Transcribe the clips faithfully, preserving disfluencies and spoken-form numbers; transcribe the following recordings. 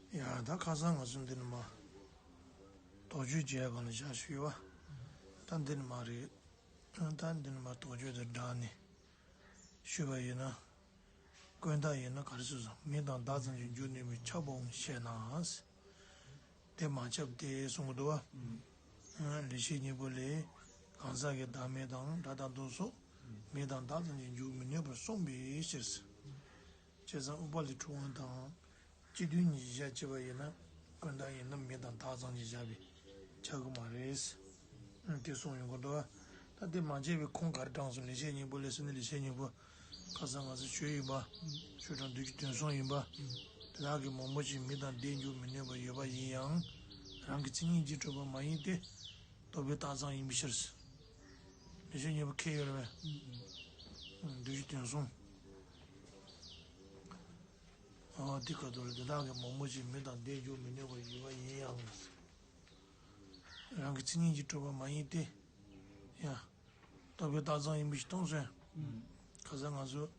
ཡ་ད་ཁ་སང་ང་ཚོ་འདི་ནས་མར་དོགས་གཅོད་བྱེད་ཡ་སྒང་ལ་བཞག་ཞུས་པ། ད་འདི་ནས་མར་རེད། ད་འདི་ནས་མར་དོགས་གཅོད་དེ་དྲངས་ནས་ཞུས་པ་ཡིན་ན། དཀོན་མཐའ་ཡིན་ན་ག་རེ་ཟེར་སོང་། མི་དང་བདག་ཙམ་གྱིས་འཇུག་ནུས་པས་ཁྱབ་བོ་ཞེ་ན། དེ་མ་ཁྱབ་སྟེ་གསུང་གི་འདུག་བ། ལེགས་བཤད་སྙིང་པོ་ལས། གང་ཟག་གི་བདག་མེད་དང་སྒྲ་དང་དོན་སོགས། མི་དང་བདག་ཙམ་གྱིས་འཇུག་མི་ནུས་པར་གསུངས་པའི་ཕྱིར། བྱས་ཙང་ཨུཏྤ་ལའི་འཁྲུལ་དབང་དང་། སྤྱི་དོན་གཉིས་ཀྱིས་བཞག་བྱས་པ་ཡིན་ན། དཀོན་མཐའ་ཡིན་ན་མི་དང་བདག་ཙམ་གྱིས་བཞག་པས་ཁྱབ་ཀྱི་མ་རེད། དེ་གསུངས་ཡོང་གི་འདུག་བ། ད་དེ་མ་བྱས་པའི་ཁུངས་ག་རེ་དྲངས་སོང་། ལེགས་བཤད་སྙིང་པོ་ལས་ཟེར་ནས། ལེགས་བཤད་སྙིང་པོ་ཁ་སང་ང་ཚོ་ཆོས་ཡིན་པ། ཆོས་དྲང་བདུད་ཀྱི་དོན་གསུམ་ཡིན་པ། དེ་དག་གིས་མང་པོ་ཞིག་མི་དང་བདེ་འགྱུར་མི་ནུས་པར་ཡོད་པ་ཡིན་ཡང་། རང་གི་མཚན་ཉིད་ཀྱིས་གྲུབ་པ་མ་ཡིན་ཏེ། རྟོག་པས་བཏགས་ཙམ་ཡིན་པའི་ཕྱིར། ལེགས་བཤད་སྙིང་པོ་མཁས་ཡོད་རེད་པས། བདུད་ཀྱི་དོན་གསུམ། ཨ་འདི་ག་དུ་ལ། དེ་དག་གིས་མང་པོ་ཞིག་མི་དང་བདེ་འགྱུར་མི་ནུས་པར་ཡོད་པ་ཡིན་ཡང་། རང་གི་མཚན་ཉིད་ཀྱིས་གྲུབ་པ་མ་ཡིན་ཏེ། ཡ། རྟོག་པས་བཏགས་ཙམ་ཡིན་པའི་ཕྱིར་གཏོང་ཟེར། ཁ་སང་ང་ཚོས།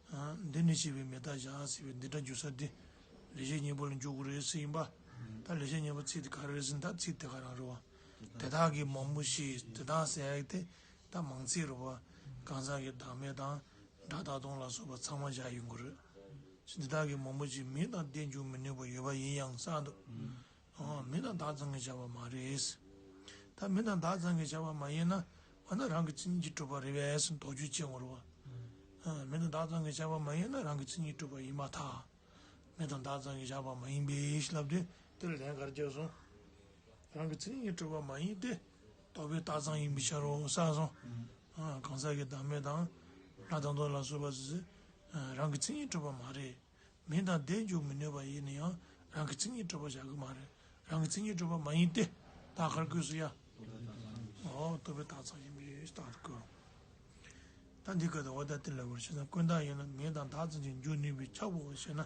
ཨ་འདི་ནི་ཤེས་པའི་མི་རྟག་བཞག་ཟེར་བའི་འདི་སྒྲ་འཇུག་ས་དེ། ལེགས་བཤད་སྙིང་པོ་ལ་འཇུག་དགོས་རེད་ཟེར་ཡིན་པ། ད་ལེགས་བཤད་སྙིང་པོ་ཚིག་དེ་ག་རེ་རེད་ཟེར་ན། ད་ཚིག་དེ་ག་རང་རེད་བ། དེ་དག་གིས་མང་པོ་ཞིག་དེ་དག་ཟེར་ཡག་དེ་ད་མང་ཚིག་རེད་བ། གང་ཟག་གི་བདག་མེད་དང་། སྒྲ་དང་དོན་ལ་སོགས་པ་ཚང་མ་བཞག་ཡོང་གི་རེད། འདི་དག་གིས་མང་པོ་ཞིག་མི་དང་བདེ་འགྱུར་མི་ནུས་པ་ཡོད་པ་ཡིན་ཡང་གསུངས་འདུག། ཨོ། མི་དང་བདག་ཙམ་གྱིས་བཞག་པ་མ་རེད། ད་མི་དང་བདག་ཙམ་གྱིས་བཞག་པ་མ་ཡིན་ན། འོ་ན་རང་གི་མཚན་ཉིད་ཀྱིས་གྲུབ་པ་རེད་པས་ཟེར་དོགས་གཅོད་བྱེད་དགོས་རེད་བ། ཨ་མི་དང་བདག་ཙམ་གྱིས་བཞག་པ་མ་ཡིན་ན་རང་གི་མཚན་ཉིད་གྲུབ་པ་ཡིན་པར་ཐལ། མི་དང་བདག་ཙམ་གྱིས་བཞག་པ་མ་ཡིན་པས་ལབ་དུས་དེ་ལ་ལན་ག་རེ་བརྒྱབ་སོང་། རང་གི་མཚན་ཉིད་གྲུབ་པ་མ་ཡིན་ཏེ། རྟོག་པས་བཏགས་ཙམ་ཡིན་པའི་ཕྱིར་རོ་གསུངས་སོང་། ཨ་གང་ཟག་གི་བདག་མེད་དང་། སྒྲ་དང་དོན་ལ་སོགས་པ་ཟེར། ཨ་རང་གི་མཚན་ཉིད་གྲུབ་པ་མ་རེད། མི་དང་བདེ་འགྱུར་མི་ནུས་པ་ཡིན་ན་ཡང་རང་གི་མཚན་ཉིད་གྲུབ་པ་བཞག་གི་མ་རེད། རང་གི་མཚན་ཉིད་གྲུབ་པ་མ་ཡིན་ཏེ། ད་ག་རེ་བཀོད་སོང་ཡ། ཨོ། རྟོག་པས་བཏགས་ཙམ་ཡིན་པས་ད་ག་རེ་བཀོད། ད་འདི་སྐད་དུ་འོ་ད་དེ་ལ་བར་ཞེ་ན། དཀོན་མཐའ་ཡིན་ན་མི་དང་བདག་ཙམ་གྱིས་འཇུག་ནུས་པས་ཁྱབ་བོ་ཞེ་ན།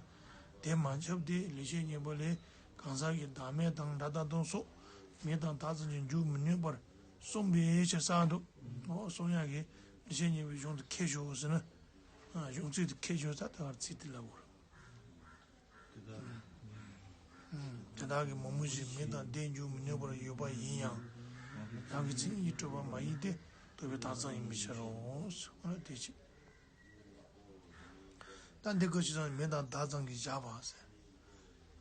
དེ་མ་ཁྱབ་སྟེ། ལེགས་བཤད་སྙིང་པོ་ལས། གང་ཟག་གི་བདག་མེད་དང་སྒྲ་དང་དོན་སོགས་མི་དང་བདག་ཙམ་གྱིས་འཇུག་མི་ནུས་པར་གསུངས་པའི་ཕྱིར་གསུངས་འདུག། ཨོ་གསུང་ཡག་གི་ལེགས་བཤད་སྙིང་པོའི་གཞུང་དེ་མཁས་ཤོས་ཟེར་ན། ཨ་གཞུང་ཚིག་དེ་མཁས་ཤོས་ད་ལྟ་བར་ཚིག་དེ་ལབ་དགོས་རེད། དེ་དག་དེ་དག་གིས་མང་པོ་ཞིག་མི་དང་བདེ་འགྱུར་མི་ནུས་པར་ཡོད་པ་ཡིན་ཡང་། རང་གི་མཚན་ཉིད་ཀྱིས་གྲུབ་པ་མ་ཡིན་ཏེ། རྟོག་པས་བཏགས་ཙམ་ཡིན་པའི་ཕྱིར་རོ། ཨ་དེ་བྱས། ད་འདི་སྐད་ཅེས་སོང་། མི་དང་བདག་ཙམ་གྱིས་བཞག་པ་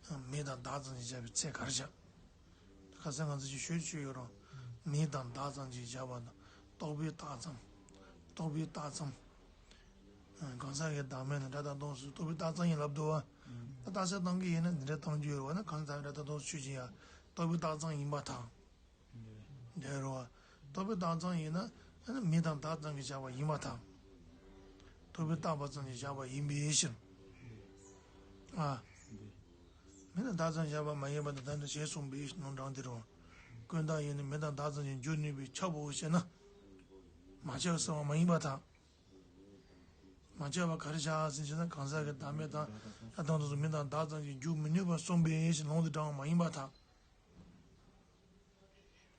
ཟེར། མི་དང་བདག་ཙམ་གྱིས་བཞག་པའི་ཚད་ག་རེ་བཞག། ཁ་སང་ང་ཚོ་ཅིག་ཤོད་ཅིག་ཡོད་རུང་། མི་དང་བདག་ཙམ་གྱིས་བཞག་པ་དང་། རྟོག་པས་བཏགས་ཙམ། རྟོག་པས་བཏགས་ཙམ། གང་ཟག་གི་བདག་མེད་དང་སྒྲ་དང་དོན་སོགས་རྟོག་པས་བཏགས་ཙམ་ཡིན་ལབ་འདུག་བ། ད་རྟགས་གསལ་གཏོང་གི་ཡིན་ན་འདི་འདྲ་གཏོང་རྒྱུ་ཡོད་པ་ན། གང་ཟག་སྒྲ་དང་དོན་སོགས་ཆོས་ཅན་ཡང་རྟོག་པས་བཏགས་ཙམ་ཡིན་པར་ཐལ། འདོད་རོ། རྟོག་པས་བཏགས་ཙམ་ཡིན་ན། ཨ་ནི་མི་དང་བདག་ཙམ་གྱིས་བཞག་པ་ཡིན་པར་ཐལ། རྟོག་པས་བཏགས་པ་ཙམ་གྱིས་བཞག་པ་ཡིན་པའི་ཕྱིར། ཨ། མི་དང་བདག་ཙམ་བཞག་པ་མ་ཡིན་པ་དང་། ད་ནི་ཞེས་གསུངས་པའི་ནང་དྲངས་ཏེ་རོ། དཀོན་མཐའ་ཡིན་ན་མི་དང་བདག་ཙམ་གྱིས་འཇུག་ནུས་པས་ཁྱབ་བོ་ཞེ་ན། མ་ཁྱབ་ཟེར་བ་མ་ཡིན་པར་ཐལ། མ་ཁྱབ་པ་ག་རེ་བཞག་ཟེར་ཞེ་ན། གང་ཟག་གི་བདག་མེད་དང་སྒྲ་དང་དོན་སོགས་མི་དང་བདག་ཙམ་གྱིས་འཇུག་མི་ནུས་པར་གསུངས་པའི་ཞེས་ནང་དུ་དྲངས་པ་མ་ཡིན་པར་ཐལ།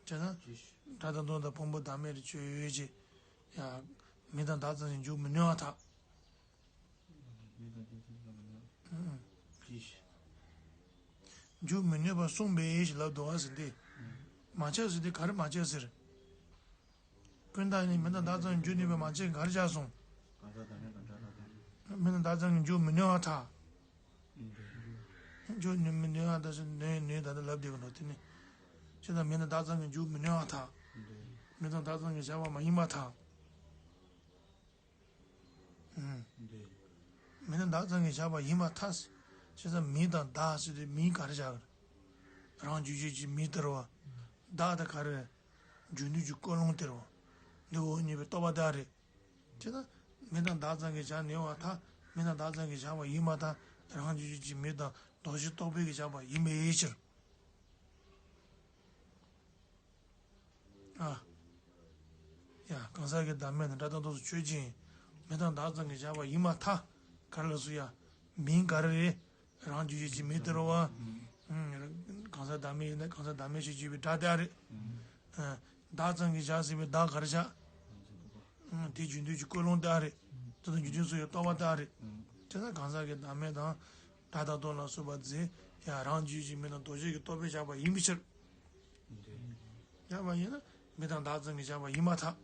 བྱས་ན། སྒྲ་དང་དོན་དང་ཕུང་པོ་བདག་མེད་རེ་ཆོས་ཡོད་ཅེས། ཡང་མི་དང་བདག་ཙམ་གྱིས་འཇུག་མི་ནུས་པར་ཐལ། འཇུག་མི་ནུས་པར་གསུངས་པའི་ཞེས་ལབ་འདུག་བ་ཟེར་ཏེ། མ་ཁྱབ་ཟེར་ཏེ་ག་རེ་མ་ཁྱབ་ཟེར། དཀོན་མཐའ་ནི་མི་དང་བདག་ཙམ་གྱིས་འཇུག་ནུས་པ་མ་ཁྱབ་ག་རེ་བཞག་སོང་། མི་དང་བདག་ཙམ་གྱིས་འཇུག་མི་ནུས་པར་ཐལ། འཇུག་ནུས་མི་ནུས་པར་ཐལ་ཟེར། ནུས་ནུས་ད་ནི་ལབ་བསྡད་ཀྱི་འདུག། དེ་ནི། ཅི་ལྟར་མི་དང་བདག་ཙམ་གྱིས་འཇུག་མི་ནུས་པར་ཐལ། མི་དང་བདག་ཙམ་གྱིས་བཞག་པ་མ་ཡིན་པར་ཐལ། མི་དང་བདག་ཙམ་གྱིས་བཞག་པ་ཡིན་པར་ཐལ། བྱས་ཙང་མི་དང་བདག་ཟེར་དུས་མི་ག་རེ་བཞག་གི་རེད། རང་རྒྱུད་གཅིག་གི་མི་དེ་རེད་བ། བདག་དེ་ག་རེ་རེད། རྒྱུ་འདོད་ཀྱི་ཀུན་སློང་དེ་རེད་བ། འདི་འོ་ཉེས་པའི་རྟོག་པ་དེ་རེད། བྱས་ཙང་མི་དང་བདག་ཙམ་གྱིས་བཞག་ནུས་པར་ཐལ། མི་དང་བདག་ཙམ་གྱིས་བཞག་པ་ཡིན་པར་ཐལ། རང་རྒྱུད་གཅིག་གི་མི་དང་ལྡོག་ཕྱིར་རྟོག་པས་ཀྱིས་བཞག་པ་ཡིན་པའི་ཕྱིར། ཨ། ཡ། གང་ཟག་གི་བདག་མེད་དང་སྒྲ་དང་དོན་སོགས་ཆོས་ཅན། མི་དང་བདག་ཙམ་གྱིས་བཞག་པ་ཡིན་པར་ཐལ། ག་རེ་ལབ་སོང་ཡ། མིང་ག་རེ་རེད། རང་རྒྱུད་གཅིག་གི་མི་དེ་རེད་བ། གང་ཟག་བདག་མེད་ཡིན་ན་གང་ཟག་བདག་མེད་ཆོས་ཅན་ཡིན་པའི་སྒྲ་དེ་རེད། བདག་ཙམ་གྱིས་བཞག་ཟེར་བའི་བདག་ག་རེ་བཞག། དེ་རྒྱུ་འདོད་ཀྱི་ཀུན་སློང་དེ་རེད། དེ་དང་རྒྱུ་འདོད་སོགས་ཡོད་རྟོག་པ་དེ་རེད། དེ་ན་གང་ཟག་གི་བདག་མེད་དང་། སྒྲ་དང་དོན་ལ་སོགས་པ་དེ་ཡང་རང་རྒྱུད་ཀྱི་མིང་དང་ལྡོག་ཕྱོགས་ཀྱི་རྟོག་པས་བཞག་པ་ཡིན་པའི་ཕྱིར། བཞག་པ་ཡིན་ན་མིང་དང་བདག་ཙམ་གྱིས་བཞག་པ་ཡིན་པར་ཐལ།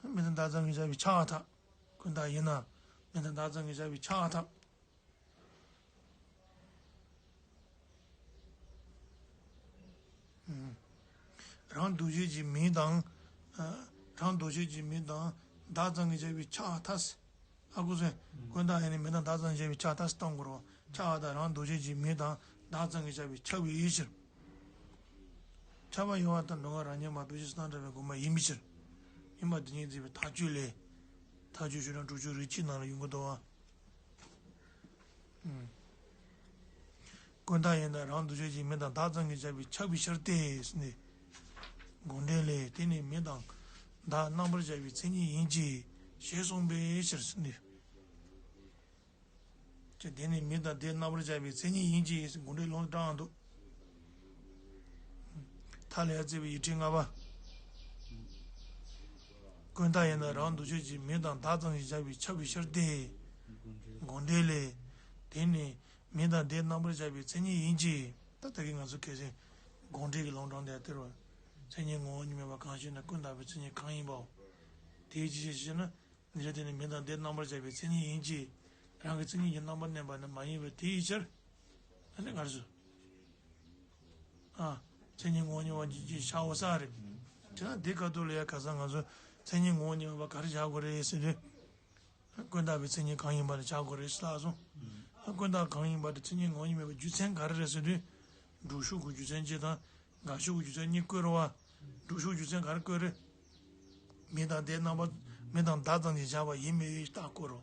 ཨ། མིང་དང་བདག་ཙམ་གྱིས་བཞག་པས་ཁྱབ་པར་ཐལ། ཀུན་བཏགས་ཡིན་ན་མིང་དང་བདག་ཙམ་གྱིས་བཞག་པས་ཁྱབ་པར་ཐལ། རང་ལྡོག་ཕྱོགས་ཀྱི་མིང་དང་། རང་ལྡོག་ཕྱོགས་ཀྱི་མིང་དང་བདག་ཙམ་གྱིས་བཞག་པས་ཁྱབ་པར་ཐལ། ཨ་ཁུ་སོན། ཀུན་བཏགས་ཡིན་ན་མིང་དང་བདག་ཙམ་གྱིས་བཞག་པས་ཁྱབ་པར་ཐལ་ཟེར་གཏོང་དགོས་རེད་བ། ཁྱབ་པ་དང་རང་ལྡོག་ཕྱོགས་ཀྱི་མིང་དང་བདག་ཙམ་གྱིས་བཞག་པས་ཁྱབ་པའི་ཕྱིར། ཁྱབ་པ་ཡོད་པ་དང་འགྲོ་ལྡོག་རང་ཉིད་མ་བུ་ཤི་སང་འདྲ་བའི་དགོངས་པ་ཡིན་པའི་ཕྱིར། ཡིན་པ་དེ་ཉིད་འཛིན་པའི་ཐག་གཅོད་ལས། ཐག་གཅོད་ཤོག་གྲངས་དྲུག་ཅུ་རེ་གཅིག་ནང་ལ་ཡོང་གི་འདུག་བ། ཀུན་བཏགས་ཡིན་ན་རང་ལྡོག་ཕྱོགས་ཀྱི་མིང་དང་བདག་ཙམ་གྱིས་བཞག་པས་ཁྱབ་པའི་ཕྱིར་ཏེ་ཟེར་ནས། དགོངས་འགྲེལ་ལས། དེ་ནི་མིང་དང་བདག་རྣམ་པར་བཞག་པའི་མཚན་ཉིད་ཡིན་གྱི་ཞེས་གསུངས་པའི་ཕྱིར་ཟེར་ནས། ཅེས་དེ་ནི་མིང་དང་བདག་རྣམ་པར་བཞག་པའི་མཚན་ཉིད་ཡིན་གྱི་ཟེར་དགོངས་འགྲེལ་ལུང་དྲངས་འདུག་མཐའ་ལ་ཡར་བརྩིས་པའི་ཡིག་ཕྲེང་ལྔ་པ། ཀུན་བཏགས་ཡིན་ན་རང་ལྡོག་ཕྱོགས་ཀྱི་མིང་དང་བདག་ཙམ་གྱིས་བཞག་པས་ཁྱབ་པའི་ཕྱིར་ཏེ། དགོངས་འགྲེལ་ལས། དེ་ནི་མིང་དང་བདག་རྣམ་པར་བཞག་པའི་མཚན་ཉིད་ཡིན་གྱི། ད་ལྟ་གི་ང་ཚོ་གལ་སྲིད་དགོངས་འགྲེལ་གྱི་ལུང་དྲངས་དེ་ལྟར་བ། མཚན་ཉིད་ངོ་བོ་ཉིད་མེད་པ་གང་ཞེ་ན། ཀུན་བཏགས་པའི་མཚན་ཉིད་གང་ཡིན་པའོ། དེའི་ཕྱིར་ཞེས་ན། ནི་རེ་དེ་ནི་མིང་དང་བདག་རྣམ་པར་བཞག་པའི་མཚན་ཉིད་ཡིན་གྱི། རང་གི་མཚན་ཉིད་ཀྱི་རྣམ་པར་གནས་པ་ནི་མ་ཡིན་པ་དེའི་ཕྱིར། ཨ་ནི་ག་རེ་ཟེར། ཨ། མཚན་ཉིད་ངོ་བོ་ཉིད་པ་ཅིག་བཞག་འོ་ས་རེད། དེ་ན་འདི་སྐབས་ཐོག་ལ་ཡ་ཁ་སང་ང་ཚོ་མཚན་ཉིད་ངོ་བོ་ཉིད་མེད་པ་ག་རེ་བཞག་དགོས་རེད་ཟེར་དུས། ཀུན་བཏགས་པའི་མཚན་ཉིད་གང་ཡིན་པ་ལ་བཞག་དགོས་རེད་ཟེར་ལབ་སོང་། ཀུན་བཏགས་གང་ཡིན་པ་དེ་མཚན་ཉིད་ངོ་བོ་ཉིད་མེད་པའི་རྒྱུ་མཚན་ག་རེ་རེད་ཟེར་དུས། སྒྲུབ་ཕྱོགས་ཀྱི་རྒྱུ་མཚན་གཅིག་དང་། འགལ་ཕྱོགས་ཀྱི་རྒྱུ་མཚན་གཉིས་བཀོད་རེད་བ། སྒྲུབ་ཕྱོགས་རྒྱུ་མཚན་ག་རེ་བཀོད་རེད། མིང་དང་བདག་རྣམ་པར། མིང་དང་བདག་ཙམ་གྱིས་བཞག་པ་ཡིན་པའི་རྟགས་བཀོད་རོ།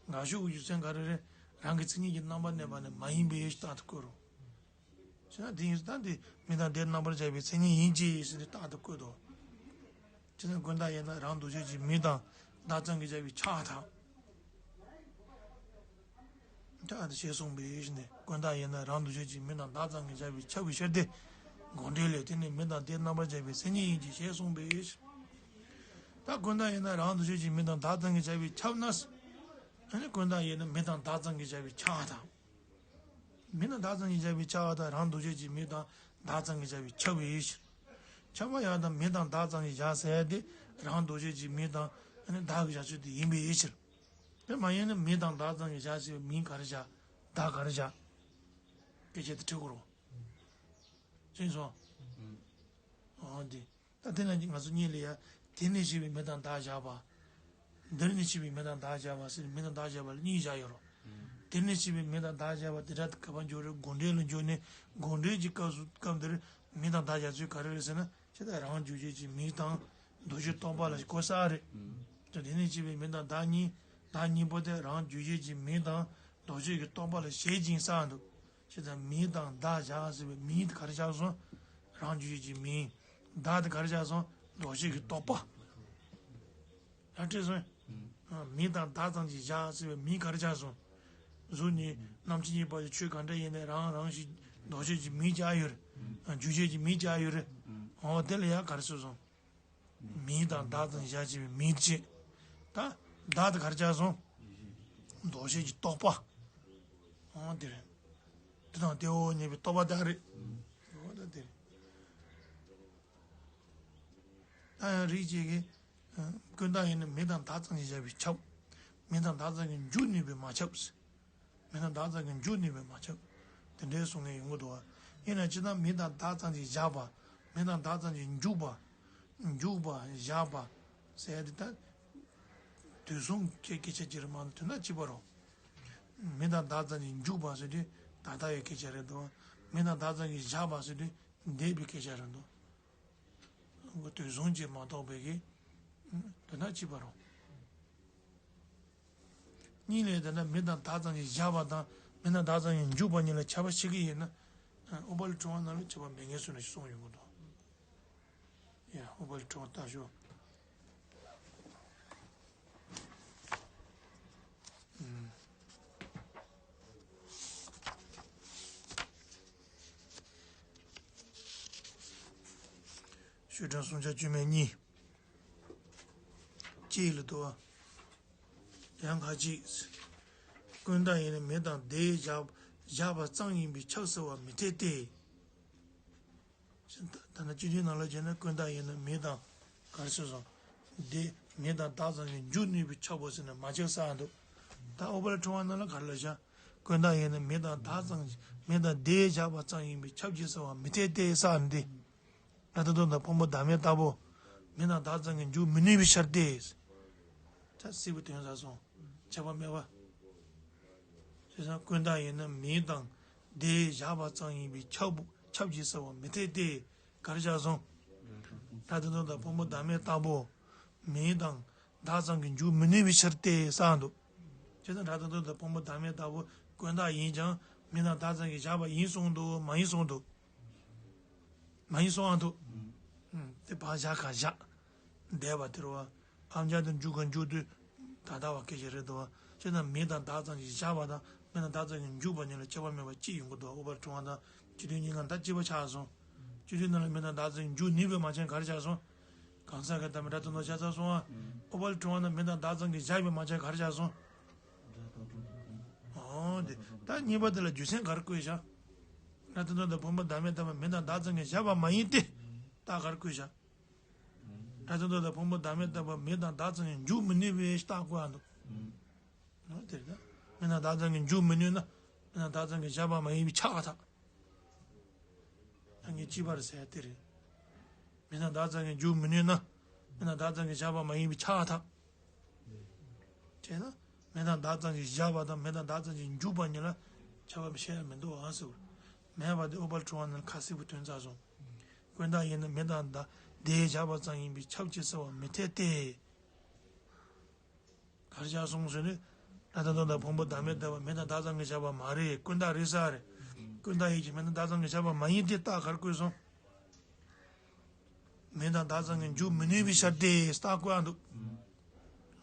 འགལ་ཕྱོགས་ཀྱི་རྒྱུ་མཚན་ག་རེ་རེད། རང་གི་མཚན་ཉིད་ཀྱི་རྣམ་པར་གནས་པ་ནི་མ་ཡིན་པའི་རྟགས་དེ་བཀོད་རོ། བྱས་ན་དེ་ཡིན་ཙང་དེ་མིང་དང་བདག་རྣམ་པར་བཞག་པའི་མཚན་ཉིད་ཡིན་གྱི་ཟེར་ཏེ་རྟགས་དེ་བཀོད་དོ། བྱས་ན་ཀུན་བཏགས་ཡིན་ན་རང་ལྡོག་ཕྱོགས་ཀྱི་མིང་དང་བདག་ཙམ་གྱིས་བཞག་པས་ཁྱབ་པར་ཐལ། ཁྱབ་པར་ཐལ་ཞེས་གསུངས་པའི་ཕྱིར་ཏེ། ཀུན་བཏགས་ཡིན་ན་རང་ལྡོག་ཕྱོགས་ཀྱི་མིང་དང་བདག་ཙམ་གྱིས་བཞག་པས་ཁྱབ་པའི་ཕྱིར་ཏེ། དགོངས་འགྲེལ་ལས། དེ་ནི་མིང་དང་བདག་རྣམ་པར་བཞག་པའི་མཚན་ཉིད་ཡིན་གྱི་ཞེས་གསུངས་པའི་ཕྱིར། ད་ཀུན་བཏགས་ཡིན་ན་རང་ལྡོག་ཕྱོགས་ཀྱི་མིང་དང་བདག་ཙམ་གྱིས་བཞག་པས་ཁྱབ་ན། ཨ་ནི་ཀུན་བཏགས་ཡིན་ན་མིང་དང་བདག་ཙམ་གྱིས་བཞག་པས་ཁྱབ་པར་ཐལ། མིང་དང་བདག་ཙམ་གྱིས་བཞག་པས་ཁྱབ་པ་དང་། རང་ལྡོག་ཕྱོགས་ཀྱི་མིང་དང་བདག་ཙམ་གྱིས་བཞག་པས་ཁྱབ་པའི་ཕྱིར། ཁྱབ་པ་ཡང་དང་མིང་དང་བདག་ཙམ་གྱིས་བཞག་ཟེར་ཏེ། རང་ལྡོག་ཕྱོགས་ཀྱི་མིང་དང་ཨ་ནི་བདག་གི་བཞག་ཚུལ་དེ་ཡིན་པའི་ཕྱིར། དེ་མ་ཡིན་ན་མིང་དང་བདག་ཙམ་གྱིས་བཞག་ཟེར་བའི་མིང་ག་རེ་བཞག་བདག་ག་རེ་བཞག་སྐད་ཆ་དེ་དྲི་དགོས་རེད། ཤེས་སོང་། འོ་དེ། ད་དེ་ན་ང་ཚོ་གཉིས་ལ་ཡ། དེ་ནས་སྐྱེས་པའི་མིང་དང་བདག་བཞག་པ། འདིར་ནས་སྐྱེས་པའི་མིང་དང་བདག་བཞག་པ་ཟེར་མིང་དང་བདག་བཞག་པ་ལ་གཉིས་བཞག་ཡོད་རེད། དེ་ནས་སྐྱེས་པའི་མིང་དང་བདག་བཞག་པ་དེ་སྒྲ་དེ་ག་པར་འཇུག་རེད། དགོངས་འགྲེལ་ལ་འཇུག་ནས། དགོངས་འགྲེལ་གྱི་སྐབས་སུ། སྐབས་འདིར་མིང་དང་བདག་བཞག་ཚུལ་ག་རེ་རེད་ཟེར་ན། ཇི་ལྟར་རང་རྒྱུད་ཀྱི་མིང་དང་ལྡོག་ཕྱོགས་རྟོག་པ་ལ་གོ་ས་རེད། དེ་ནས་སྐྱེས་པའི་མིང་དང་བདག་གཉིས། བདག་གཉིས་པོ་དེ་རང་རྒྱུད་ཀྱི་མིང་དང་ལྡོག་ཕྱོགས་ཀྱི་རྟོག་པ་ལ་བཞེད་ཅིང་བསགས་འདུག་བྱས་ཙང་མིང་དང་བདག་བཞག་ཟེར་བའི་མིང་དེ་ག་རེ་བཞག་སོང་། རང་རྒྱུད་ཀྱི་མིང་། བདག་དེ་ག་རེ་བཞག་སོང་། ལྡོག་ཕྱོགས་ཀྱི་རྟོག་པ། ཡང་བྲིས་སོང་། མིང་དང་བདག་ཙམ་གྱིས་བཞག་ཟེར་བའི་མིང་ག་རེ་བཞག་སོང་། གཟུགས་ནི་རྣམ་མཁྱེན་གཉིས་པ་ཡི་ཆོས་གང་འདྲ་ཡིན་ནའི་རང་རང་བཞིན་ལྡོག་ཕྱོགས་ཀྱི་མིང་བཞག་ཡོད་རེད། རྒྱུད་ཆོས་ཀྱི་མིང་བཞག་ཡོད་རེད། འོ་དེ་ལ་ཡང་ག་རེ་ཟེར་སོང་། མིང་དང་བདག་ཙམ་བཞག་བྱས་པའི་མིང་བྱས། ད་བདག་དེ་ག་རེ་བཞག་སོང་། ལྡོག་ཕྱོགས་ཀྱི་རྟོག་པ། འོ་དེ་རེད། དེ་དང་དེའོ་སྙམ་པའི་རྟོག་པ་དག་རེད། འོ་ད་དེ་རེད། ད་ཡང་རིགས་གཅིག་གིས། ཀུན་བཏགས་ཡིན་ན་མིང་དང་བདག་ཙམ་གྱིས་བཞག་པས་ཁྱབ། མིང་དང་བདག་ཙམ་གྱིས་འཇུག་ནུས་པས་མ་ཁྱབ། མིང་དང་བདག་ཙམ་གྱིས་འཇུག་ནུས་པས་མ་ཁྱབ། དེ་འདྲའི་གསུང་མཁན་ཡོང་གི་འདུག་བ། ཡིན་ན་སྤྱིར་བཏང་མིང་དང་བདག་ཙམ་གྱིས་བཞག་པ། མིང་དང་བདག་ཙམ་གྱིས་འཇུག་པ། འཇུག་པ་བཞག་པ། ཟེར་ཡ་དེ་ད། དུས་གསུམ་གྱི་སྐད་ཆ་ཅིག་རེད་མ་གཏོགས་དོན་དག་གཅིག་པ་རེད། མིང་དང་བདག་ཙམ་གྱིས་འཇུག་པ་ཟེར་དུས་ད་ལྟ་བའི་སྐད་ཆ་རེད་འདུག་མིང་དང་བདག་ཙམ་གྱིས་བཞག་པ་ཟེར་དུས་འདས་པའི་སྐད་ཆ་རེད་འདུག་དུས་གསུམ་གྱིས་མ་གཏོགས་པའི་གི། དོན་དག་གཅིག་པ་རེད། གཉིས་ལས་དེ་འདྲ་མིང་དང་བདག་ཙམ་གྱིས་བཞག་པ་དང་མིང་དང་བདག་ཙམ་གྱིས་འཇུག་པ་གཉིས་ལ་ཁྱད་པར་ཕྱེ་གི་ཡིན་ན། ཨོ་པ་ལི་ཁྲི་དབང་ནང་ལ་ཁྱད་པར་མེད་ངེས་སུ་ནས་གསུངས་ཡོང་གི་འདུག་ཡ། ཨོ་པ་ལི་ཁྲི་དབང་ལྟ་ཞོག་ཤོག་གྲངས་སུམ་བརྒྱ་བཅུ་མེད་གཉིས། ཏེ་ལ་དུ་བ། ཡང་ཁ་ཅིག་ཀུན་བརྟགས་ཡིན་ན་མེ་དང་དེས་བཞག་བཞག་པ་ཙམ་ཡིན་པས་ཁྱབ་ཟེར་བ་མི་འཐད་དེ། ད་ནི་སྤྱི་དོན་ནང་ལ་བྱས་ན་ཀུན་བརྟགས་ཡིན་ན་མེ་དང་ག་རེ་ཟེར་སོང་། དེ་མེ་དང་བདག་ཙམ་གྱི་འཇུག་ནུས་པས་ཁྱབ་བོ་ཟེར་ན་མ་ཁྱབ་ས་འདུག་ད་ཨོ་པ་ལ་ཁྲོ་བ་ནང་ལ་ག་རེ་ལ་བཞག་ཀུན་བརྟགས་ཡིན་ན་མེ་དང་བདག་ཙམ་མེ་དང་དེས་བཞག་པ་ཙམ་ཡིན་པས་ཁྱབ་ཀྱི་ཟེར་བ་མི་འཐད་དེ་ས་འདི། སྒྲ་དོན་དང་ཕུང་པོ་བདག་མེད་ལྟ་བུ། མེ་དང་བདག་ཙམ་གྱི་འཇུག་མི་ནུས་པའི་ཕྱིར་ཏེ། ད་སྲིད་པའི་དོན་ཟ་སོང་། ཁྱབ་པ་མེད་པ། བྱས་ཙང་ཀུན་བརྟགས་ཡིན་ན་མེ་དང་དེས་བཞག་པ་ཙམ་ཡིན་པས་ཁྱབ་ཁྱབ་ཀྱི་ཟེར་བ་མི་འཐད་དེ། ག་རེ་བྱས་སོང་། སྒྲ་དོན་དང་ཕུང་པོ་བདག་མེད་ལྟ་བུ། མེ་དང་བདག་ཙམ་གྱི་འཇུག་མི་ནུས་པའི་ཕྱིར་ཏེ་ས་འདུག་བྱས་ཙང་སྒྲ་དོན་དང་ཕུང་པོ་བདག་མེད་ལྟ་བུ་ཀུན་བརྟགས་ཡིན་ཀྱང་མེ་དང་བདག་ཙམ་གྱིས་བཞག་པ་ཡིན་གསུངས་འདུག་མ་ཡིན་གསུངས་འདུག་མ་ཡིན་གསུངས་ཨ་འདུག་ཨུམ། དེ་བག་ཞག་ག་བཞག་འདས་པ་དེ་རུ་བ། ཨམ་ཅག་དེ་འཇུག་ག་འཇུག་དུས་ད་ལྟ་བ་སྐད་ཆ་རེད་འདུག་བ། བྱས་ན་མེ་དང་བདག་ཙམ་གྱིས་བཞག་པ་དང་མེ་དང་བདག་ཙམ་གྱིས་འཇུག་པ་གཉིས་ལ་ཁྱད་པར་མེད་པ་གཅིག་ཡོང་གི་འདུག་ཨོ་པ་ལ་ཁྲོ་བ་དང་སྤྱི་དོན་གཉིས་ཀ་ད་གཅིག་པ་ཆགས་སོང་། སྤྱི་དོན་ནང་ལ་མེ་དང་བདག་ཙམ་གྱིས་འཇུག་ནུས་པའི་མ་ཆེན་ག་རེ་ཆགས་སོང་། གང་ཟག་གི་བདག་མེད་སྒྲ་དོན་དང་བཞག་ཚར་སོང་ཨ། ཨོ་པ་ལ་ཁྲོ་བ་དང་མེ་དང་བདག་ཙམ་གྱིས་བཞག་པའི་མ་ཆེན་ག་རེ་ཆགས་སོང་། ཨོ་དེ་ད་གཉིས་པ་དེ་ལ་རྒྱུ་མཚན་ག་རེ་བཀོད་བཞག་སྒྲ་དོན་དང་ཕུང་པོ་བདག་མེད་ལྟ་བུ་མེ་དང་བདག་ཙམ་གྱིས་བཞག་པ་མ་ཡིན་ཏེ། རྟགས་ག་རེ་བཀོད་བཞག་སྒྲ་དོན་དང་ཕུང་པོ་བདག་མེད་ལྟ་བུ་མེ་དང་བདག་ཙམ་གྱིས་འཇུག་མི་ནུས་པའི་རྟགས་བཀོད་ཨ་འདུག་ཨོ་དེ་རེད་ད། མེ་དང་བདག་ཙམ་གྱིས་འཇུག་མི་ནུས་ན། མེ་དང་བདག་ཙམ་གྱིས་བཞག་པ་མ་ཡིན་པས་ཁྱབ་པར་ཐལ། ད་ངས་གཅིག་པར་ཟེར་དེ་རེད། མེ་དང་བདག་ཙམ་གྱིས་འཇུག་མི་ནུས་ན། མེ་དང་བདག་ཙམ་གྱིས་བཞག་པ་མ་ཡིན་པས་ཁྱབ་པར་ཐལ། བྱས་ན། མེ་དང་བདག་ཙམ་གྱིས་བཞག་པ་དང་མེ་དང་བདག་ཙམ་གྱིས་འཇུག་པ་གཉིས་ལ་ཁྱད་པར་བཤད་ཡ་མི་འདུག་ཨང་ཟེར་བ། མེད་པ་དེ་ཨོ་པ་ལ་ཁྲོ་བ་ནི་ཁ་གསལ་པོ་དོན་ཚར་སོང་། ཀུན་བརྟགས་ཡིན་ན་མེ་དང་བདག་དེས་བཞག་པ་ཙམ་ཡིན་པས་ཁྱབ་ཀྱི་ཟེར་བ་མི་འཐད་དེ། གར་བཞག་སོང་ཟེར་ནས། སྒྲ་དོན་དང་ཕུང་པོ་བདག་མེད་ལྟ་བུ་མེ་དང་བདག་ཙམ་གྱིས་བཞག་པ་མ་རེད། ཀུན་བརྟགས་རེད་ས་རེད། ཀུན་བརྟགས་ཡིན་གྱི་མེ་དང་བདག་ཙམ་གྱིས་བཞག་པ་མ་ཡིན་ཏེ་རྟགས་གར་བཀོད་སོང་། མེ་དང་བདག་ཙམ་གྱིས་འཇུག་མི་ནུས་པའི་ཕྱིར་ཏེ་རྟགས་བཀོད་ཨ་འདུག་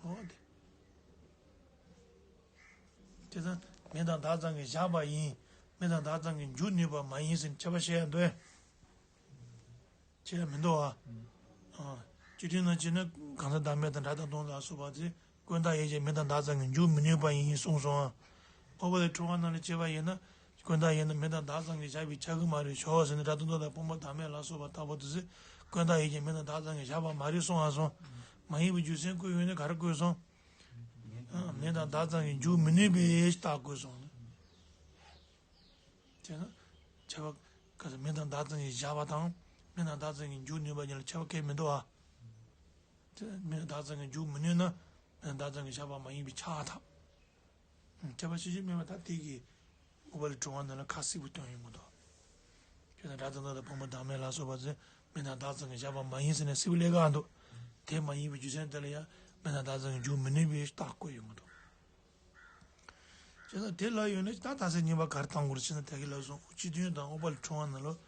ཨོ་དེ། དེ་ཙང་མེ་དང་བདག་ཙམ་གྱིས་བཞག་པ་ཡིན། མེ་དང་བདག་ཙམ་གྱིས་འཇུག་ནུས་པ་མ་ཡིན་ཟེར་ནས་ཁྱད་པར་བཤད་ཡ་འདུག་ཨེ། ཁྱད་མི་འདུག་ཨ། ཨ། སྤྱི་དོན་ནང་བྱས་ན་གང་ཟག་བདག་མེད་དང་སྒྲ་དང་དོན་ལ་སོགས་པ་དེ་ཀུན་བརྟགས་ཡིན་ཀྱང་མེ་དང་བདག་ཙམ་གྱིས་འཇུག་མི་ནུས་པ་ཡིན་གསུངས་སོང་ཨ། ཨོ་པ་ལ་ཁྲོ་བ་ནང་ལ་སྐྱེ་བ་ཡིན་ན་ཀུན་བརྟགས་ཡིན་ན་མེ་དང་བདག་ཙམ་གྱིས་བཞག་པས་ཁྱབ་ཀྱི་མ་རེད་ཞོག་ཟེར་ནས་སྒྲ་དོན་དང་ཕུང་པོ་བདག་མེད་ལ་སོགས་པ་ལྟ་བུ་དེ་ཚོས་ཀུན་བརྟགས་ཡིན་ཀྱང་མེ་དང་བདག་ཙམ་གྱིས་བཞག་པ་མ་རེད་གསུངས་ཨ་སོང་། མ་ཡིན་པའི་རྒྱུ་མཚན་བཀོད་ཡོང་ནས་ག་རེ་བཀོད་སོང་། ཨ། མེ་དང་བདག་ཙམ་གྱིས་འཇུག་མི་ནུས་པའི་རྟགས་བཀོད་སོང་ནས། དེ་ན། ཁྱད་པར། ག་ཚོད་མེ་དང་བདག་ཙམ་གྱིས་བཞག་པ་དང་། མེ་དང་བདག་ཙམ་གྱིས་འཇུག་ནུས་པ་གཉིས་ལ་ཁྱད་པར་གང་ཡང་མི་འདུག་ཨ། དེ་མེ་དང་བདག་ཙམ་གྱིས་འཇུག་མི་ནུས་ན། མེ་དང་བདག་ཙམ་གྱིས་བཞག་པ་མ་ཡིན་པས་ཁྱབ་པར་ཐལ། ཁྱད་པར་ཕྱིན་ཅི་མེད་པ་ད་དེ་གིས། ཨོ་པ་ལ་ཁྲོ་བ་ནང་ལ་ཁ་གསལ་པོ་སྟོན་ཡོང་གི་འདུག་ཁྱོད་ན་སྒྲ་དང་དོན་དང་ཕུང་པོ་བདག་མེད་ལ་སོགས་པ་ཚོས་མེ་དང་བདག་ཙམ་གྱིས་བཞག་པ་མ་ཡིན་ཟེར་ནས་གསལ་པོ་ལས་ཀ་འདུག་དེ་མ་ཡིན་པའི་རྒྱུ་མཚན་དེ་ལ་ཡང་མེ་དང་བདག་ཙམ་གྱིས་འཇུག་མི་ནུས་པའི་རྟགས་བཀོད་ཡོང་གི་འདུག་བྱས་ཙང་དེ་ལ་ཡོད་ན་ད་ད་སེ་གཉིས་པ་ག་རེ་བཏང་དགོས་རེད་ཟེར་ན་དེ་གི་ལབ་སོང་། སྤྱི་དོན་དང་ཨོ་པ་ལ་ཁྲོ་བ་ནང་ལོགས་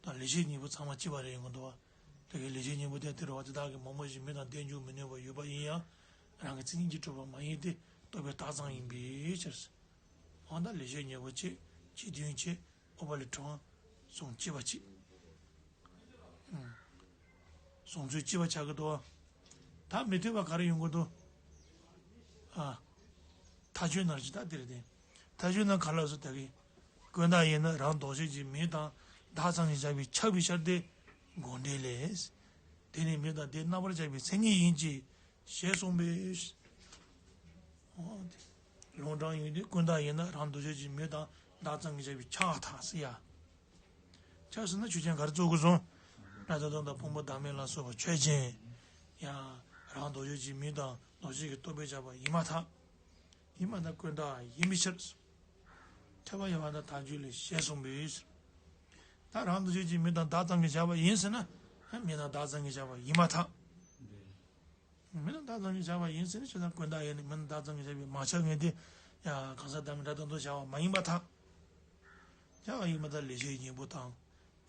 དང་ལེགས་བཤད་སྙིང་པོ་ཚང་མ་གཅིག་པ་རེད་ཡོང་གི་འདུག་བ། དེ་གི་ལེགས་བཤད་སྙིང་པོ་དེ་དེ་རུ་བ་དེ་དག་གི་མང་པོ་ཞིག་མེ་དང་དེས་འཇུག་མི་ནུས་པ་ཡོད་པ་ཡིན་ཡང་རང་གི་མཚན་ཉིད་ཀྱིས་གྲུབ་པ་མ་ཡིན་ཏེ་རྟོག་པའི་བདག་ཙམ་ཡིན་པའི་ཕྱིར། འོ་ན་ད་ལེགས་བཤད་སྙིང་པོ་བྱས། སྤྱི་དོན་བྱས། ཨོ་པ་ལ་ཁྲོ་བ། གསུང་གཅིག་པ་གཅིག་གསུང་ཚུལ་གཅིག་པ་ཆགས་ཀྱི་འདུག་ད་མི་མཐུན་པ་ག་རེ་ཡོང་གི་འདུག་ཨ། མཐའ་དཔྱོད་ནང་ཅི་ད་དེ་རེད་དེ། མཐའ་དཔྱོད་ནང་ག་ལ་སོ་ད་གི། ཀུན་བརྟགས་ཡིན་ན་རང་ལྡོག་ཕྱོགས་ཀྱི་མེ་དང་བདག་ཙམ་གྱིས་བཞག་པས་ཁྱབ་པའི་ཕྱིར་ཏེ། དགོངས་འགྲེལ་ལས། དེ་ནི་མེ་དང་དེ་རྣམ་པར་གཞག་པའི་མཚན་ཉིད་ཡིན་གྱི། ཞེས་གསུངས་པས། ལུང་དྲངས་ཡོད་དུས་ཀུན་བརྟགས་ཡིན་ན་རང་ལྡོག་ཕྱོགས་ཀྱི་མེ་དང་བདག་ཙམ་གྱིས་བཞག་པས་ཁྱབ་པར་ཐལ་ཟེར་ཡ། ཁྱབ་ཟེར་ན་ཆོས་ཅན་ག་རེ་རྫོགས་དགོས་སོང་། སྒྲ་དང་དོན་དང་ཕུང་པོ་བདག་མེད་ལ་སོགས་པ་ཆོས་ཅན། ཡང་རང་ལྡོག་ཕྱོགས་ཀྱི་མེ་དང་ལྡོག་ཕྱོགས་ཀྱི་རྟོག་པས་ཁྱབ་པ་ཡིན་པར་ཐལ། ཡིན་པར་ཐལ་ཀུན་བརྟགས་ཡིན་པའི་ཕྱིར། ཁྱབ་པ་ཡིན་པར་ཐལ་མཐའ་དཔྱོད་ལས་ཞེས་གསུངས་པས། ད་རང་ལྡོག་ཕྱོགས་ཀྱི་མེ་དང་བདག་ཙམ་གྱིས་བཞག་པ་ཡིན་ཟེར་ན། མེ་དང་བདག་ཙམ་གྱིས་བཞག་པ་ཡིན་པར་ཐལ། མེ་དང་བདག་ཙམ་གྱིས་བཞག་པ་ཡིན་ཟེར་ན་ཆོས་དང་ཀུན་བརྟགས་ཡིན་ནི་མེ་དང་བདག་ཙམ་གྱིས་བཞག་པའི་མ་ཁྱབ་ངེས་ཏེ། ཡང་གང་ཟག་བདག་མེད་སྒྲ་དང་དོན་བཞག་པ་མ་ཡིན་པར་ཐལ། བཞག་པ་ཡིན་པར་ཐལ་ལེགས་བཤད་སྙིང་པོ་དང་།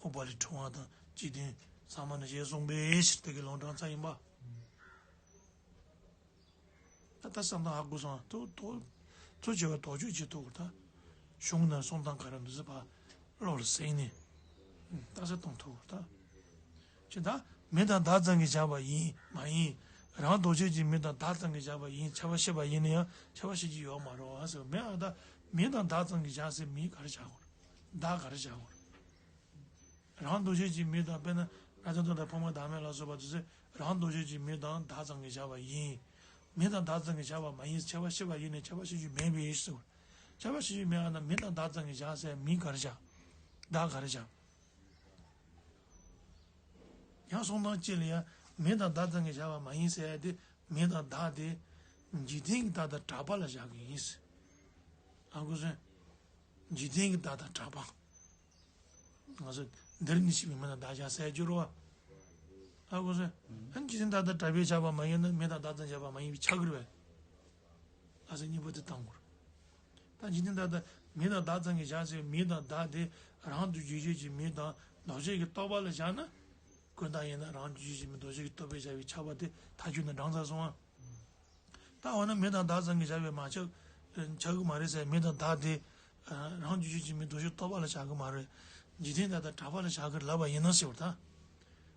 ཨོ་པ་ལི་ཁྲོ་བ་དང་སྤྱི་དོན་ཚང་མ་ནི་ཞེས་གསུངས་པའི་ཕྱིར་དེ་གི་ལུང་དྲངས་ཚར་ཡིན་པ། ད་ལྟ་བསམ་བློ་ཧ་གོ་སོང་། ཐུགས་ཐུགས་ཐུགས་ཆེ་བ་དོགས་གཅོད་བྱེད་ཐུབ་ཀྱི་ད། གཞུང་ནང་གསུང་སྟངས་ག་རེ་འདུག་ཟེར་བ་བློ་ལ་སེང་ནས་རྟགས་གསལ་གཏོང་ཐུབ་ཀྱི་ད། ཅི་ད་མེ་དང་བདག་ཙམ་གྱིས་བཞག་པ་ཡིན་མ་ཡིན། རང་ལྡོག་ཆོས་ཀྱི་མིང་དང་བདག་ཙམ་གྱིས་བཞག་པ་ཡིན། ཁྱད་པར་ཕྱེ་བ་ཡིན་ན་ཡང་ཁྱད་པར་ཕྱེ་རྒྱུ་ཡོད་མ་རེད་བ་ཟེར། མེད་ཨ། ད་མིང་དང་བདག་ཙམ་གྱིས་བཞག་ཟེར། མིང་ག་རེ་བཞག་དགོས་རེད། བདག་ག་རེ་བཞག་དགོས་རེད། རང་ལྡོག་ཆོས་ཀྱི་མིང་དང་། དཔེར་ན་ར་ཏ་ཏ་དང་ཕག་མོ་བདག་མེད་ལ་སོགས་པ་དེ་ཚོ་རང་ལྡོག་ཆོས་ཀྱི་མིང་དང་བདག་ཙམ་གྱིས་བཞག་པ་ཡིན། མིང་དང་བདག་ཙམ་གྱིས་བཞག་པ་མ་ཡིན། ཁྱད་པར་ཕྱེ་བ་ཡིན་ན་ཁྱད་པར་ཕྱེ་རྒྱུ་མེད་པས་ཟེར། ཁྱད་པར་ཕྱེ་རྒྱུ་མེད་ཨ། ན་མིང་དང་བདག་ཙམ་གྱིས་བཞག་ཟེར། མིང་ག་རེ་བཞག་བདག་ག་རེ་བཞག་ཡང་གསུང་སྟངས་གཅིག་ལ་ཡང་མིང་དང་བདག་ཙམ་གྱིས་བཞག་པ་མ་ཡིན་ཟེར་ཡ་དེ། མིང་དང་བདག་དེ་འཇིག་རྟེན་གྱི་བདག་དང་གྲགས་པ་ལ་བཞག་གི་ཡིན་ཟེར། ཨ་ཁུ་སོན། འཇིག་རྟེན་གྱི་བདག་དང་གྲགས་པ། ང་ཚོ་འདིར་ནི་ཤི་བའི་མིང་དང་བདག་བཞག་ཟེར་རྒྱུ་རེད་བ། ཨ་ཁུ་སོན། ཨ་ནི་འཇིག་རྟེན་བདག་དང་གྲགས་པས་བཞག་པ་མ་ཡིན་ན་མིང་དང་བདག་ཙམ་བཞག་པ་མ་ཡིན་པས་ཆགས་ཀྱི་རེད་པས། ཨ་ཟེར་གཉིས་པོ་དེ་བཏང་དགོས་རེད། ད་འཇིག་རྟེན་བདག་དང་མིང་དང་བདག་ཙམ་གྱིས་བཞག་ཟེར། མིང་དང་བདག་དེ་རང་དུ་འཇུག་བྱེད་ཀྱི་མིང་དང་ལྡོག་ཆོས་ཀྱི་རྟོག་པ་ལ་བཞག་ན། ཀུན་བཏགས་ཡིན་ན་རང་དུ་འཇུག་བྱེད་ཀྱི་མིང་ལྡོག་ཆོས་ཀྱི་རྟོག་པས་བཞག་པའི་ཆགས་པ་དེ་ཐལ་འགྱུར་ནས་འགྲངས་ཚར་སོང་ཨ། ད་འོ་ན་མིང་དང་བདག་ཙམ་གྱིས་བཞག་པས་མ་ཆགས། ཆགས་ཀྱི་མ་རེད་ཟེར། མིང་དང་བདག་དེ་རང་དུ་འཇུག་བྱེད་ཀྱི་མིང་ལྡོག་ཆོས་རྟོག་པ་ལ་བཞག་གི་མ་རེད། འཇིག་རྟེན་བདག་དང་གྲགས་པ་ལ་བཞག་གི་ལབ་པ་ཡིན་ན་ཟེར་བ་དང་།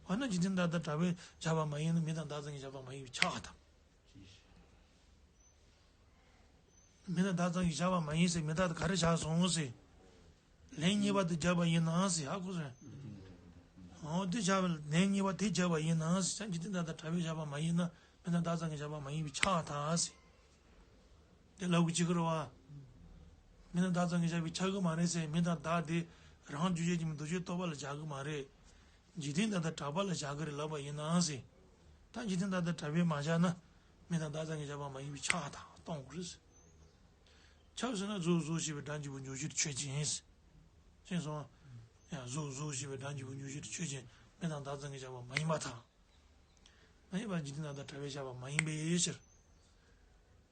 འོ་ན་འཇིག་རྟེན་བདག་དང་གྲགས་པས་བཞག་པ་མ་ཡིན་ན་མིང་དང་བདག་ཙམ་གྱིས་བཞག་པ་མ་ཡིན་པས་ཆགས་པ་དང་། མིང་དང་བདག་ཙམ་གྱིས་བཞག་པ་མ་ཡིན་ཟེར། མིང་དང་ག་རེ་བཞག་སོང་ཟེར། ལན་གཉིས་པ་དེ་བརྒྱབ་པ་ཡིན་ན་ཟེར། ཧ་གོ་སོང་། འོ་དེ་བཞག་པ་ལན་གཉིས་པ་དེ་བརྒྱབ་པ་ཡིན་ན་ཟེར། འཇིག་རྟེན་བདག་དང་གྲགས་པས་བཞག་པ་མ་ཡིན་ན་མིང་དང་བདག་ཙམ་གྱིས་བཞག་པ་མ་ཡིན་པས་ཆགས་པ་དང་ཟེར། དེ་ལབ་དགོས་ཀྱི་རེད་བ། མིང་དང་བདག་ཙམ་གྱིས་བཞག་པས་ཆགས་ཀྱི་མ་རེད་ཟེར། མིང་དང་བདག་དེ་རང་འཇུག་བྱེད་ཀྱི་མིང་ལྡོག་ཆོས་རྟོག་པ་ལ་བཞག་གི་མ་རེད། འཇིག་རྟེན་བདག་དང་གྲགས་པ་ལ་བཞག་གི་རེད་ལབ་པ་ཡིན་ན་ཟེར། ད་འཇིག་རྟེན་བདག་དང་གྲགས་པས་མ་བཞག་ན་མིང་དང་བདག་ཙམ་གྱིས་བཞག་པ་མ་ཡིན་པས་ཆགས་པ་དང་སྟོན་དགོས་རེད་ཟེར། ཆགས་ཟེར་ན་གཟུགས་གཟུགས་ཞེས་པའི་སྒྲ་འཇུག་པའི་འཇུག་གཞིར་ཆོས་ཅན། ཤེས་སོང་ངམ། ཡང་གཟུགས་གཟུགས་ཞེས་པའི་སྒྲ་འཇུག་པའི་འཇུག་གཞིར་ཆོས་ཅན། མིང་དང་བདག་ཙམ་གྱིས་བཞག་པ་མ་ཡིན་པར་ཐལ། མ་ཡིན་པར་འཇིག་རྟེན་བདག་དང་གྲགས་པས་བཞག་པ་མ་ཡིན་པའི་ཕྱིར།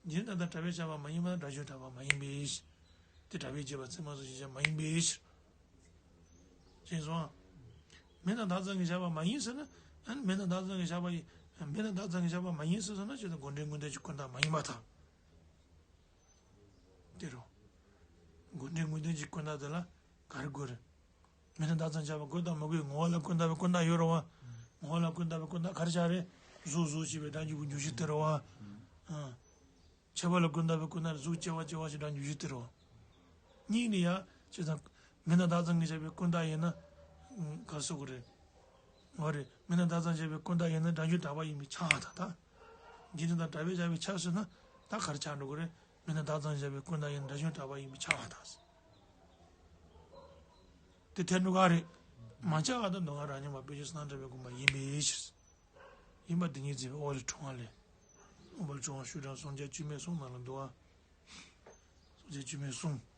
འཇིག་རྟེན་བདག་དང་གྲགས་པས་བཞག་པ་མ་ཡིན་པ་ན་སྒྲ་གཞན་གྲགས་པ་མ་ཡིན་པའི་ཕྱིར། དེ་གྲགས་པས་བྱས་པ་ཚད་མ་སོགས་ཞེས་བྱ་མ་ཡིན་པའི་ཕྱིར། ཅེས་སོ། མིང་དང་བདག་ཙམ་གྱིས་བཞག་པ་མ་ཡིན་ཟེར་ན། ཨ་ནི་མིང་དང་བདག་ཙམ་གྱིས་བཞག་པ་ཡིན། མིང་དང་བདག་ཙམ་གྱིས་བཞག་པ་མ་ཡིན་ཟེར་སོང་ན་ཅི་ལྟར་དགོས་འབྲེལ་དངོས་ལྡན་གྱི་ཀུན་བཏགས་མ་ཡིན་པར་ཐལ། དེ་རུ། དགོས་འབྲེལ་དངོས་ལྡན་གྱི་ཀུན་བཏགས་དེ་ལ་ག་རེ་དགོས་རེད། མིང་དང་བདག་ཙམ་བཞག་པ་དགོས་དང་མི་དགོས། ངོ་བོ་ལ་ཀུན་བཏགས་པའི་ཀུན་བཏགས་ཡོད་རེད་བ། ངོ་བོ་ལ་ཀུན་བཏགས་པའི་ཀུན་བཏགས་ག་རེ་བཞག་རེད། གཟུགས་གཟུགས་ཞེས་པའི་སྒྲ་འཇུག་པའི་འཇུག་གཞི་དེ་རེད་བ། ཨ། ཕྱེ་བ་ལ་ཀུན་བཏགས་པའི་ཀུན་བཏགས་གཟུགས་ཕྱེ་བ་ཕྱེ་བ་ཞེས་སྒྲ་འཇུག་གཞི་དེ་རེད་བ། གཉིས་ནི་ཡ། ཅི་ཙམ། མིང་དང་བདག་ཙམ་གྱིས་བཞག་པའི་ཀུན་བཏགས་ཡིན་ན། ག་རེ་ཟེར་དགོས་རེད། འོ་རེད། མིང་དང་བདག་ཙམ་བཞག་པའི་ཀུན་བཏགས་ཡིན་ན་སྒྲ་གཞན་གྲགས་པ་ཡིན་པས་ཆགས་པ་དང་། འཇིག་རྟེན་དང་གྲགས་པས་བཞག་པས་ཆགས་ཟེར་ན། ད་ག་རེ་ཆགས་འགྲོ་གི་རེད། མིང་དང་བདག་ཙམ་བཞག་པའི་ཀུན་བཏགས་ཡིན་ན་སྒྲ་གཞན་གྲགས་པ་ཡིན་པས་ཆགས་པ་དང་། དེ་ཐལ་འགྲོ་གི་རེད། མ་ཆགས་པ་དང་མདོ་སྔགས་རབ་རྙིང་པ་དཔེ་ཆ་བསམ་གྲུབ་པའི་དགོངས་པ་ཡིན་པའི་ཕྱིར། ཡིན་པ་དེ་ཉིད་འཛིན་པའི་དབང་ལས་འཁྲུངས་པ་ལས། དབང་པོ་ལས་བྱུང་བ་ཤུགས་དྲག་སངས་རྒྱས་བཅོས་མའི་གསུང་ནང་ལ་འདུག་ཨ། སངས་རྒྱས་བཅོས་མའི་གསུང་